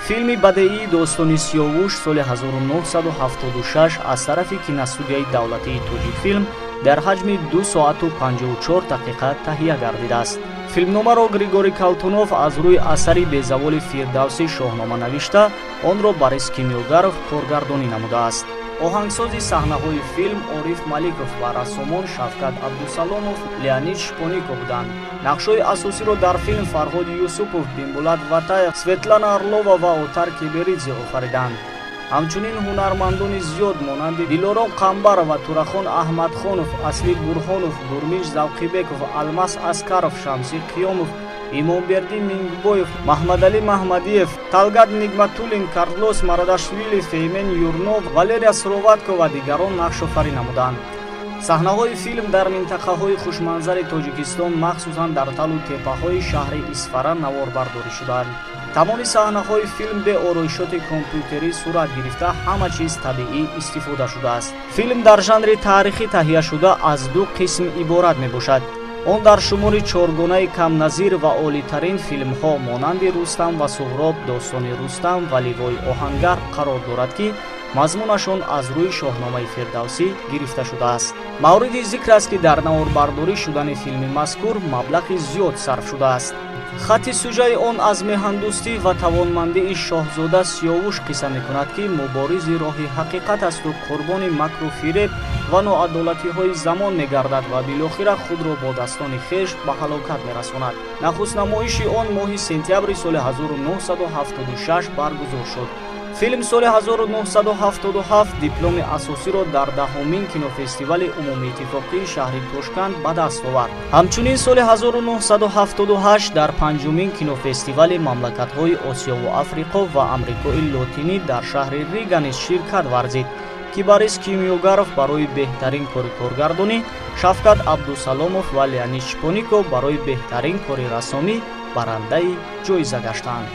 Филми бадеии достони Сиёвуш соли 1976 аз тарафи киностудияи давлатии Тоҷикфилм дар ҳаҷми 2 соату 54 дақиқа таҳия гардидааст. Филмномаро Григорий Калтунов аз рӯи асари безаволи Фирдавсӣ Шоҳнома навишта, онро Борис Кимёгаров коргардонӣ намудааст. Оҳангсози саҳнаҳои филм Ориф Маликов ва рассомон Шавкат Абдусаломов, Леонид Шпонико буданд. Нақшҳои асосиро дар филм Фарҳод Юсупов, Бимбулат Ватаев, Светлана Орлова ва Отар Киберидзе офариданд. Ҳамчунин ҳунармандони зиёд монанди Дилором Қамбарова, Турахон Аҳмадхонов, Асли Бурҳонов, Гурмиш Завқибеков, Алмас Аскаров, Шамсӣ Қиёмов, Имомбердӣ Мингбоев, Маҳмадалӣ Маҳмадиев, Талгат Нигматуллин, Карлос Марадашвили, Феймен Юрнов, Валерия Суроватко ва дигарон нақшофарӣ намуданд. Саҳнаҳои филм дар минтақаҳои хушманзари Тоҷикистон, махсусан дар талу теппаҳои шаҳри Исфара наворбардорӣ шуданд. Тамоми саҳнаҳои филм бе ороишоти компютерӣ сурат гирифта, ҳама чиз табиӣ истифода шудааст. Филм дар жанри таърихӣ таҳия шуда, аз ду қисм иборат мебошад. Он дар шумори чоргонаи камназир ва олитарин филмҳо монанди Рустам ва Суҳроб, достони Рустам ва Ливои оҳангар қарор дорад, ки мазмунашон аз рӯи Шоҳномаи Фирдавсӣ гирифта шудааст. Мавриди зикр аст, ки дар наворбардорӣ шудани филми мазкур маблағи зиёд сарф шудааст. Хатти сюжаи он аз меҳандӯстӣ ва тавонмандии шоҳзода Сиёвуш қисса мекунад, ки муборизи роҳи ҳақиқат асту қурбони макру фиреб ва ноадолатиҳои замон мегардад ва билохира худро бо дастони хеш ба ҳалокат мерасонад. Нахустнамоиши он моҳи сентябри соли 1976 баргузор шуд. Филм соли 1977 дипломи асосиро дар даҳумин кинофестивали умумииттифоқии шаҳри Тошканд ба даст овард. Ҳамчунин соли 1978 дар панҷумин кинофестивали мамлакатҳои Осиёву Африқо ва Амрикои Лотинӣ дар шаҳри Рига низ ширкат варзид, ки Борис Кимёгаров барои беҳтарин кори коргардонӣ, Шавкат Абдусаломов ва Леонид Шпонико барои беҳтарин кори рассомӣ барандаи ҷоиза гаштанд.